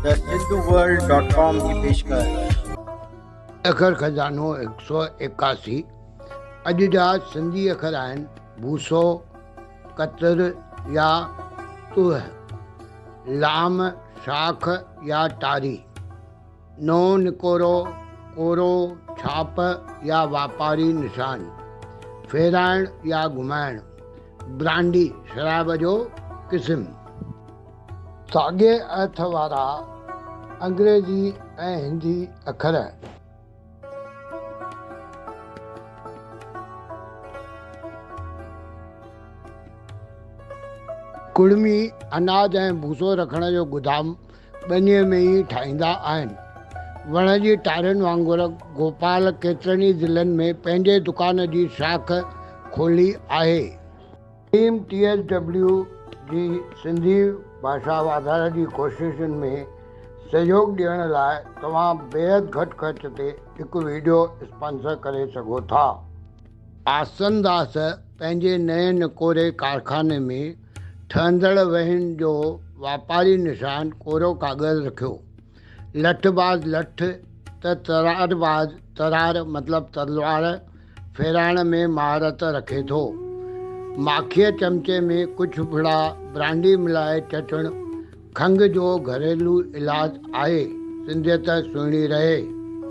The Sindhu world dot com جي پيشڪش. اکر خزانو 181 اڄ جا سنڌي اکر آهن، ڀوسو، قطر يا تهه، لام، شاخ يا ٽاري، نئون نڪورو، ڪورو، ڇاپ يا واپاري نشان، ڦيرائڻ يا گهمائڻ، برانڊي، شراب جو قسم. ساڳئي ارٿ وارا انگريزي ۽ هندي اکر. ڪڙمي اناج ۽ ڀوسو رکڻ جو گدام ٻنيء ۾ ئي ٺاهيندا آهن. وڻ جي ٽارين وانگر گوپال ڪيترن ئي ضلعن ۾ پنهنجي دڪان جي شاخ کولي آهي. ٽيم ٽي ايس ڊبليو جي سنڌي ڀاشا واڌاري جي ڪوششن ۾ سهيوڳ ڏيڻ لاء توهان بيحد گهٽ خرچ تي هڪ وڊيو اسپانسر ڪري سگهو ٿا. آسنداس پنهنجي نئين نڪوري ڪارخاني ۾ ٺهندڙ وهين جو واپاري نشان ڪورو ڪاغذ رکيو. لٺباز لٺ ته ترارباز ترار مطلب تلوار ڦيرائڻ ۾ مهارت رکي ٿو. ماکيء چمچي ۾ ڪجهه ڦڙا برانڊي ملائي چٽڻ کنگهه جو گهريلو علاج آهي. سنڌيت سهڻي رهي.